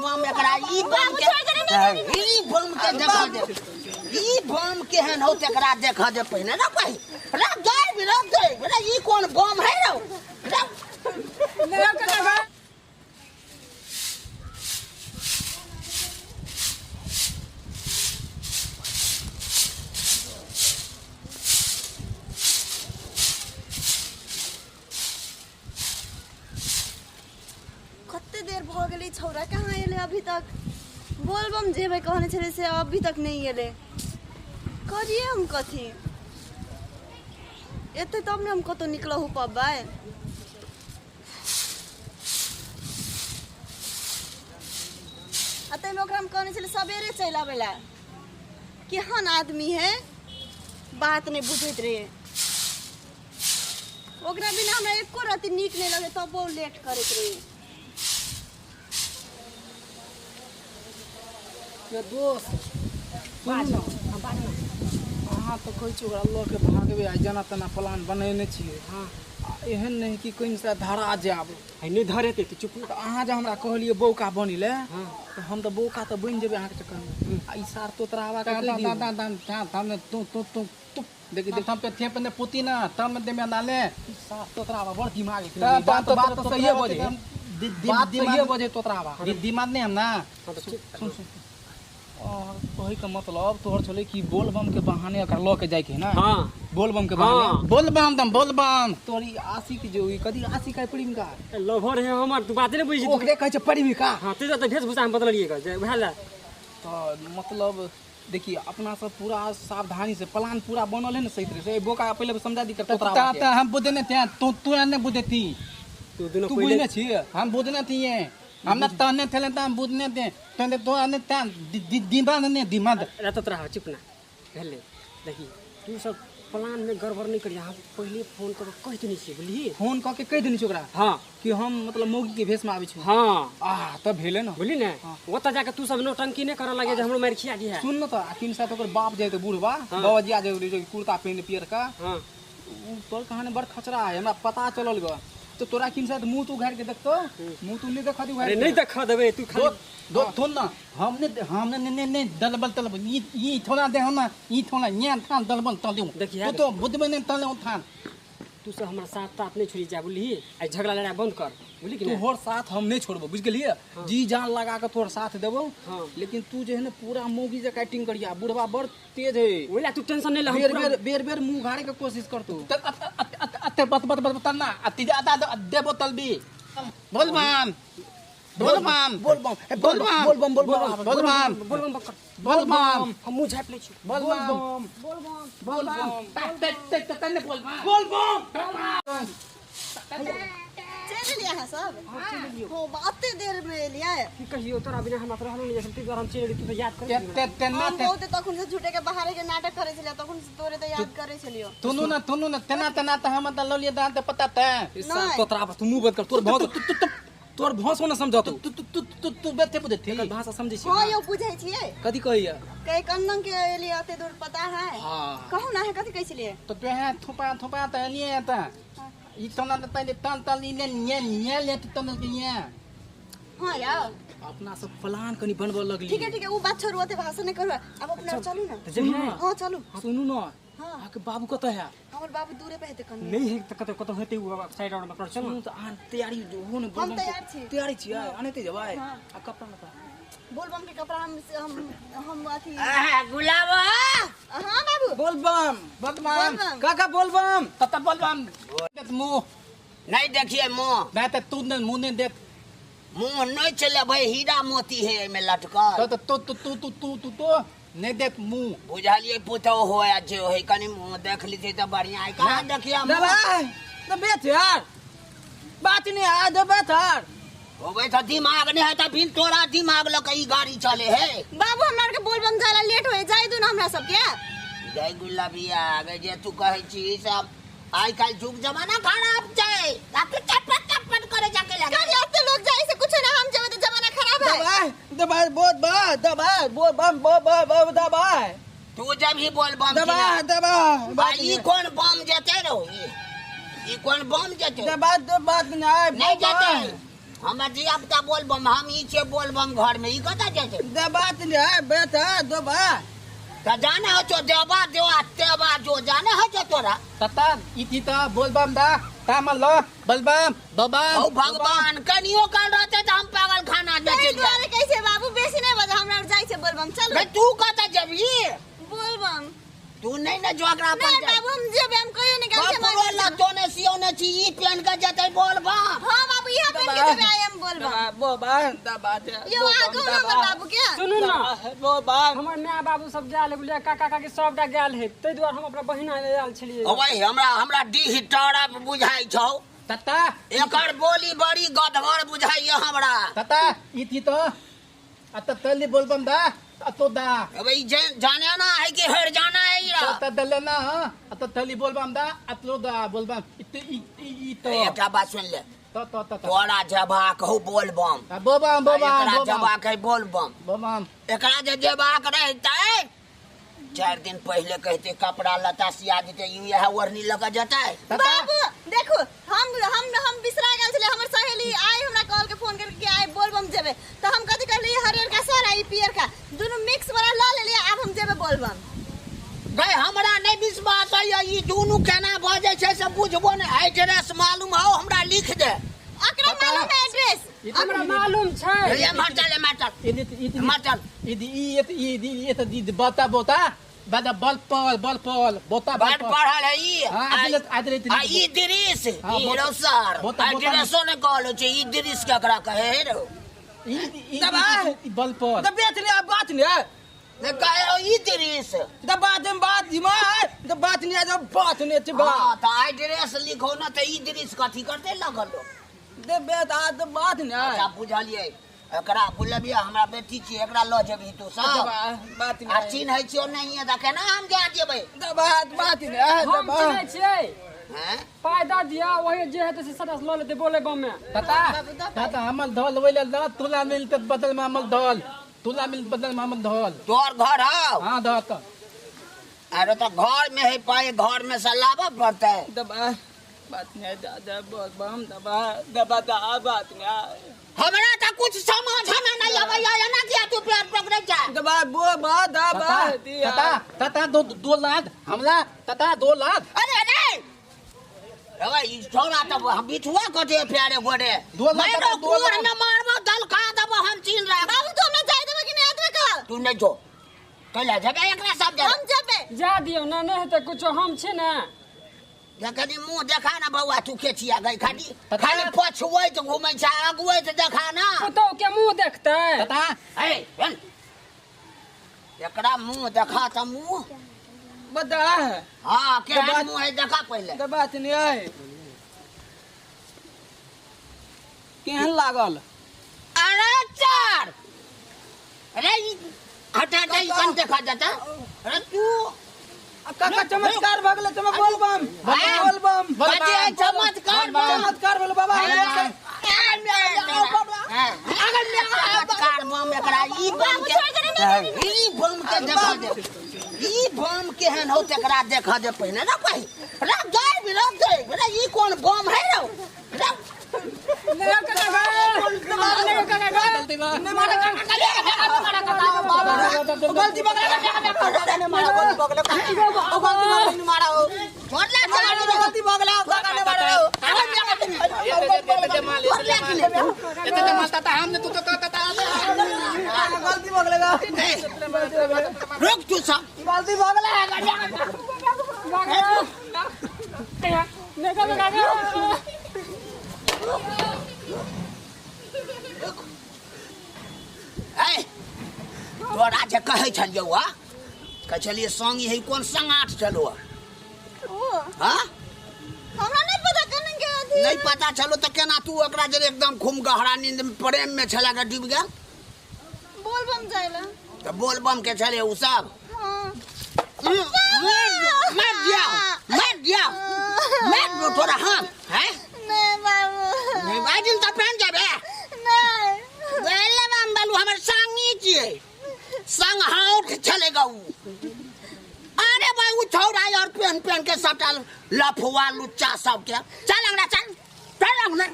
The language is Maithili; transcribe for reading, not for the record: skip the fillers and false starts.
बम एकरा ई बम के ई बम के देखा दे ई बम केहन हो तेकरा देखा दे पहिने ना कही रख दे रख दे रे ई कोन बम है रो रख। कते देर भऽ गेलै छौड़ा कहाँ एलै अभी तक? बोलबम जेबै कहने छलै से अभी तक नहि एलै। करिए हम कथी? एतै तब ने हम कतहु निकलहु पबै। आ ताहिमे ओकरा हम कहने छलै सबेरे चलि अबै लए। केहन आदमी है, बात नहि बुझैत रहै। ओकरा बिना हमरा एको रत्ती नीक नहि लगै, तबो लेट करैत रहै। ये दोस्त सुनू ने, अहाँ तऽ कहै छी ओकरा लऽ के भागबै, आइ जेना तेना प्लान बनेने छियै। हाँ। आ एहन नहि कि कहीं से धरा जायब। है नहि धरेतै तऽ चुप। तऽ अहाँ जे हमरा कहलियै बौका बनी ले, हाँ। तऽ हम तऽ बौका तऽ बनि जेबै अहाँके चक्करमे। आ ई सार तोतरावा के कहि दियौ। तू तू तू तू देखी देख हम पे थे पे पुती ना तम दे में डाले। ई सार तोतरावा बड़ दिमाग है। ता- बात ता- बात तऽ सहिए बजे, बात दिमाग सहिए बजे तोतरावा। दिमाग नहीं हम ना। हाँ तऽ चुप। सुन सुन, और कहै के मतलब तोहर छलै कि बोलबम के बहाने एकरा लऽ के जाइके है ना? हाँ। बोलबम के बहाने। हाँ। बोल बम दम बोल बम। तोहर ई आशिक जे ई कथी आशिक है प्रेमिका? लवर है हमर, तू बाते नहि बुझै छी। ओकरे कहै छै प्रेमिका। हाँ तू तऽ वेशभूषा हम बदललियै गऽ जे वएह लए। तऽ मतलब देखिए अपना सब पूरा सावधानी से प्लान पूरा बनल है ना सही तरह से। ए बोका पहले समझा दी कर तोतरावा के। ता हम बुझने थे, तू तू ने बुझती। तू दुनू तू पहिले बुझने छी? हम बुझने थी, हम ना तने थे त हम बुझने थे तने तो ने ता दिमाग ने दिमाग। अरे तोतरावा चुप ना भेलै। देखी तू सब प्लान में गड़बड़ नहीं करिया, हम पहिले फोन कर कहि देने छियै, बुझलिही? फोन कऽ के कहि देने छी ओकरा? हाँ। कि हम मतलब मौगी के भेष में आबै छी। हाँ। आ तब भेलै ने। बुझली ने? ओतऽ जाके तू सब नौटंकी नहि करऽ लगे जे हमरो मारि खिया दिहे। सुन न तऽ, आ किन साथ ओकर बाप जाय तऽ बूढ़बा हाँ। बाबाजी आ जाय कुर्ता पहिने पियरका। हाँ। उ तोर कहानी बड़ खचरा है, हमरा पता चलल ग। तो तोरा किन साथ मुंह तू उघारि के देखतो, मुंह तू नहीं देखा दी उघारि अरे के। नहीं देखा देबै तू खाली। दो दो थोन ना हमने हमने ने ने ने दलबल तलब ई ई थोड़ा दे हम ना ई थोड़ा न्या थान दलबल तलियो। देखिए। तू तो बुद्ध में ने तले थान। तू सब हमरा साथ तात नहीं छोड़ी जा, बुझलिही? आ झगड़ा लड़ाई बंद कर, बुझली कि नहीं? तोहर साथ हम नहीं छोड़बो, बुझ गेलियै? जी जान लगा के तोहर साथ देबो। हाँ। लेकिन तू जे है ना पूरा मौगी जकाँ एक्टिंग करिया, बुढ़वा बड़ तेज है। ओइला तू टेंशन नहीं ले, हम बेर पूरा बेर बेर बेर मुंह उघारे के कोशिश करतो। अते बत बत बत तना अति ज्यादा दे बोतल भी। बोल बम बोल बम बोल बम बोल बम बोल बम बोल बम बोल बम बोल बम बकर बोल बम हम मुंह झापि लै छी। बोल बम बोल बम बोल बम ते ते ते तने बोल बम बोल बम। चलि एलियै अहाँ सब? हो, एते देर मे एलियै। की कहियो तोरा बिना हमरा तऽ रहलो नहि जाइ छल, ताहि दुआरे हम चलि एलियै, तू तऽ याद करै ते ते ते ना हम ते बहुत तखन से झूठे के बाहर के नाटक करै छलियै, तखन से तोरे तऽ याद करै छलियो। तुनु ना तुनु ना तेना तेना त हम त ललिए दांत पता ते। ई सार नहीं। तोतरावा तू मुंह बंद कर, तोर भौंस तोर भौंस ने समझतो। तू तू तू तू तू बेथे बुझती। एकर भाषा समझै छी? हाँ यौ बुझै छियै। कथी कहैया? कहीं कंदन के एलियै एते दूर पता है? हाँ। कहू ना, कथी कहै छलियै? तो तो है थोपा थोपा त नहीं त ई तना त तने तन तन ई ने ने ने ले त तन के ये। हाँ यौ अपना सब प्लान कनी बनबऽ लगली। ठीक है ठीक है, उ बात छोड़ू, ओते भाषण नहीं करू, अब अपना चलू ना। तऽ जेबही ने? हाँ चलू। सुनू ना, हाँ। अहाँके बाबू कतऽ है? हमर बाबू दूरे पे हेतै कनी। नहीं है तऽ कतौ कतौ हेतै उ साइड आउट में चलू। सुनू तऽ अहाँ तैयारी हो ने? हम तैयार छी। तैयारी छियै? अनैते जेबै? हाँ। आ कपड़ा लत्ता? बोलबम के कपड़ा हम हम हम अथी। गुलाब। हाँ बाबू। बोल बम बोल बम। बोल बम। काका बोल बम। तत बोल बम देत मुंह नहीं देखिए मुंह। नहीं त तू ने मुंह नहीं देत। मुंह नहीं चले भाई, हीरा मोती है एमे लटकल। तो तो तू तू तू तू तू तो नहीं देत मुंह। बुझलिए पुतौ हो या जे हो, कनी मुंह देख लीते त बढ़िया है। कहाँ देखिए मुंह? दबाई दबे यार, बात नहीं आ दबे यार। होबे त दिमाग नहीं है त फिर तोरा दिमाग लक ई गाड़ी चले है। बाबू हमरा के बोलबम जाला लेट होए जाय दू ना हमरा सबके। जय गुलाबिया गे जे तू कहै छी सब आइ काल्हि जुग जमाना खराब छै, आ तू चटपट चटपट करे जाके लगे। कल एते लोग जाय से कुछ ना, हम जेबै त जमाना खराब है। दबाई दबाई बहुत बा दबाई बोल बम बम बम बम दबाई। तू जब ही बोल बम दबाई दबाई। आ ई कोन बम जेतै रौ? ई कोन बम जेतै? दबाई दो बात नहीं नहीं जेतै। हमर धिया पुता बोलबम हम ई छियै बोलबम घर में ई कतऽ जाइ छै दे बात ने है बेटा दोबा त जाने हो छो देबा जो आ तेबा जो जाने हो छो तोरा तता इति त बोलबम दा तामल ल बलबम बबम ओ भगवान कनियो काल रहते त हम पागल खाना में ताहि चलि जाय दुआरे कहै छै बाबू बेसी नहि बजा हमरा जाइ छै बोलबम चलू बे तू कतऽ जेबही बोलबम तू नहीं ने जो एकरा नहीं अपन जाय बाबू हम जेबै हम कहियो नहि गेल कपड़ो छियै लत्तो ने सियौने छी ई पेन के जेतै बोलबम हाँ बाबू इएह पेन के जेबै आइ हम बोलबम बोबा दबा दे यौ अहाँ कहू ने हमर बाबू के सुनू ना बोबा हमर माय बाबू सब गेल है बुझलियै काका काकी सबटा गेल है ताहि दुआरे हम अपना बहिना ले आयल छलियै ओए हमरा हमरा डीह टरा बुझाइ छौ तता एकर बोली बड़ी गदगर बुझाइया हमरा तता इति त अत तली बोलबम दा अतो दा अब ई जाने ना है कि हर जाना है ई रा। तता दले ना हां अत तली बोलबम दा अतलो दा बोलबम इत इ इ त एकटा बात सुन ले त त त तोरा जबाक हौ बोलबम बोबम बोबम एकरा बोबम जबाक है बोलबम बोबम एकरा जे जेबाक रहितै 4 दिन पहले कहते कपड़ा लत्ता सिया देते ई इएह ओढ़नी लऽ के जेतै तता बाबू देखू हम हम हम बिसरा गेल छलै हमर सहेली आइ हमरा कॉल के फोन करके कि आइ बोलबम जेबै तऽ हम कथी कहलियै हरियर का सर आ ई पियर का दुनू मिक्स वाला लऽ लेलियै आब हम जेबै बोलबम गए हमरा नहीं विश्वास है ई दुनू केना बजै छै से बुझबो नहि एड्रेस मालूम हौ हमरा लिख दे अकरा मालूम है एड्रेस हमरा मालूम छै एम्हर चल एम्हर चल इति इति एम्हर चल इति इ एत इ इ एत दी बता बोता बदा बल पल बल पल बोता बल बड़ पढ़ल है ई हाँ, आदले- आ ई दृश्य हाँ, ई बोता- रो सर बोता- आ बोता- ड्रेसो ने कहलो छै ई दृश्य केकरा कहे हे रो इ इ दबा। इ बल पल दबे ने बात ने ने कहे हो ई दृश्य द बात में बात दिमा द बात ने जब बात ने छै बा हाँ त आई ड्रेस लिखो ना त ई दृश्य कथी करते लगल हो दे बेत आ द बात ने अच्छा बुझलियै एकरा बुलबियै हमरा बेटी छी एकरा लऽ जेबही तू सब बात आ ने चिन्है छियौ नहीं तऽ केना हम जा जेबै द बात बात ने हम चिन्है छियै हैं पाइ दऽ दिअ वही जे हेतै से सबटा लऽ लेतै बोले बम में तता तता हमल धोल वइले दा तुला मिल त बदल में हमल धोल तुला मिल बदल में हमल धोल तोहर घर हौ हां द त अरे तऽ घर में है पाइ घर में से लाबऽ पड़तै दबा बात ने दादा बहुत बम दबा दबा दा बात ने हमरा तऽ कुछ समझ में नहीं अबैया एना किया तू पेट पकड़ै छै दबा बो बा दबा दिया तता तता दो दो लाख हमला तता 2 लाख अरे अरे अरे ई छोरा तऽ हम बिठुआ कटे प्यारे गोरे दो लाख मैं तता, दो कोर लाख। में मारबो दल खा देबो हम चीन रहा बाबू तू हमरा जाइ देबै कि नहि एतबे कह तू नहीं जो कैला जेबै एकरा सब हम जगह जेबै जा दियौ ना नहि हेतै कुछो हम छी ने कनि मुँह देखा ना बौआ तू के छिया गई खाली तता। खाली पछुआइत घुमै छै अगुआइत देखा ना पुतहु के मुँह देखतै तता ए सुन। एकरा मुँह देखा तऽ मुँह बता हाँ केहन दबा- मुँह है देखा पहिले द बात ने है केहन लागल अरे चार अरे ई हटा हटा ई कन देखा जाता अरे तू काका चमत्कार भऽ गेलै चमक बोलबम बोलबम कथी है चमत्कार बम चमत्कार भेल बाबा चमत्कार बम एकरा ई बम के ई बम के देखा दे ई बम केहन हौ तकरा देखा दे पहिने ना पहि रे जाय रे दे रे ई कोन बम है रो रे गलती बा गलती एते दे माल तता हमने तू तो तता गलती भऽ गेलै रुक तू सब गलती भऽ गेलै ए तोरा जे कहै छलियौ आ कहै छलियै संगी है कोन संगाठ छलौ ओ हाँ हमरा नहि पता केना के अथी नहीं पता छलो तऽ केना तू ओकरा जरे एकदम खूब गहरा नींद में प्रेम में छला के डूबि गेल बोलबम जाइला तऽ बोलबम के छले उ सब हाँ मर दिया मर दिया मर दो तोरा हाँ हैं नहीं बाबू नहीं बाजिल तऽ पेन जेबे नहीं बोलबम बालू हमर संगी छियै संग हाउठ छले गौ अरे भाई उ छौड़ा और पेन पेन के सबटा लफुआ लुच्चा सबके चल अंगना चल चल अंगना